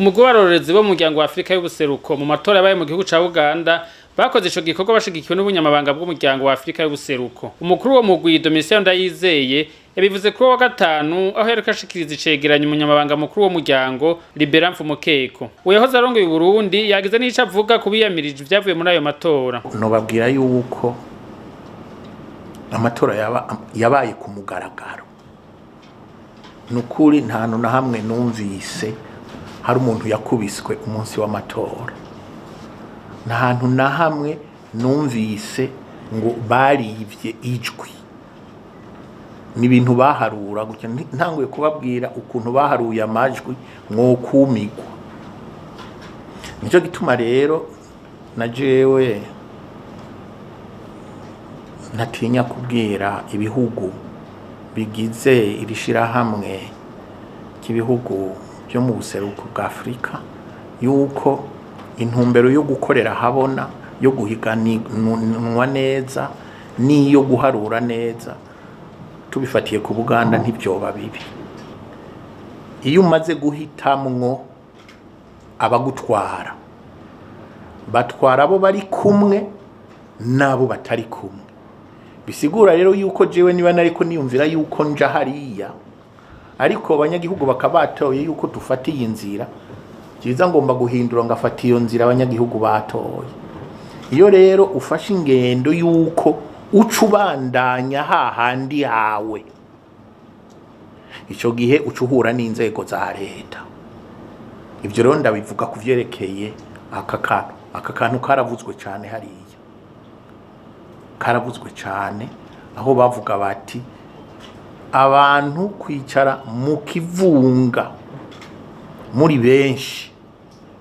Umugwi w'abarorerezi bo mu muryango wa Afrika y'Ubuseruko mu matora yabaye mu gihugu ca Uganda bakoze ico gikorwa bashigikiwe n'ubunyamabanga bw'umuryango wa Afrika y'Ubuseruko. Umukuru wo mugwi, Domitien Ndayizeye, yabivuze kuri wa gatanu aho yariko ashikiriza icegeranyo umunyamabanga mukuru w'umuryango, Libera Mfumukeko. Uyahoze arongoye Uburundi yagize n'ico avuga ku biyamirije ivyavuye muri ayo matora. Nobabwira yuko amatora yabaye ku mugaragaro. Ni ukuri, nta hantu na hamwe numvise hari umuntu yakubiswe umunsi w'amatora. Nta hantu na hamwe numvise ngo barivye ijwi. Ni ibintu baharura gutya. Ntanguye kubabwira ukuntu baharuye amajwi, mwokumigwa. Nicyo gituma rero na jewe ntatinya kubwira ibihugu bigize iri shirahamwe ry'ibihugu byo mu buseruko bwa Afurika yuko intumbero yo gukorera habona, yo guhiganwa neza n'iyo guharura neza, tubifatiye ku Buganda, ntibyoba bibi. Iyo umaze guhitamwo abagutwara, batwara abo bari kumwe n'abo batari kumwe. Bisigura rero yuko jewe niba nariko niyumvira yuko nja hariya, ariko abanyagihugu bakaba batoye yuko dufata iyi nzira, byiza ngomba guhindura ngafata iyo nzira abanyagihugu batoye. Iyo rero ufashe ingendo yuko uca ubandanya hahandi hawe, ico gihe uca uhura n'inzego za leta. Ivyo rero ndabivuga ku vyerekeye aka kantu. Aka kantu karavuzwe cane hariya, karavuzwe cane, aho bavuga bati abantu kwicara mu kivunga muri benshi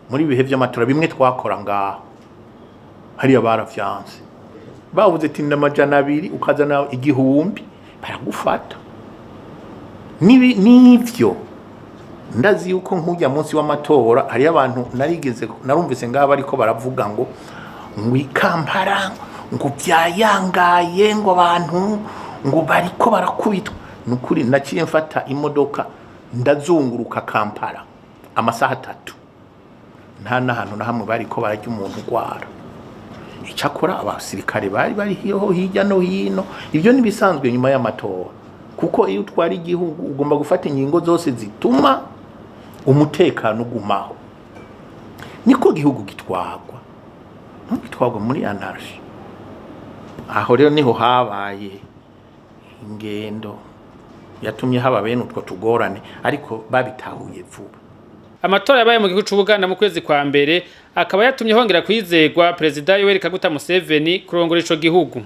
muri ibihe vy'amatora, bimwe twakora ngaho hariya, baravyanse. Bavuze ati 200, ukazana 1000, baragufata. N'ivyo ndazi yuko nk'ujya munsi w'amatora hariyo abantu narigeze narumvise ngaho bariko baravuga ngo ikampara ngo byayangaye, ngo abantu ngo bariko barakubitwa. Nukuri naciye mfata imodoka ndazunguruka Kampala amasaha 3, nta n'ahantu na hamwe bariko bararya umuntu ugwara. Icyakora abasirikare bari bariho hirya no hino. Ibyo ntibisanzwe nyuma y'amatora, kuko iyo utwara igihugu ugomba gufata ingingo zose zituma umutekano ugumaho. Niko gihugu gitwarwa, ntugitwarwa muri anarchie. Aho rero niho habaye ingendo yatumye haba bene utwo tugorane, ariko babitahuye vuba. Amatora yabaye mu gihugu c'Ubuganda mu kwezi kwa mbere akaba yatumye hongera kwizegwa Perezida Yoweri Kaguta Museveni kurongora ico gihugu.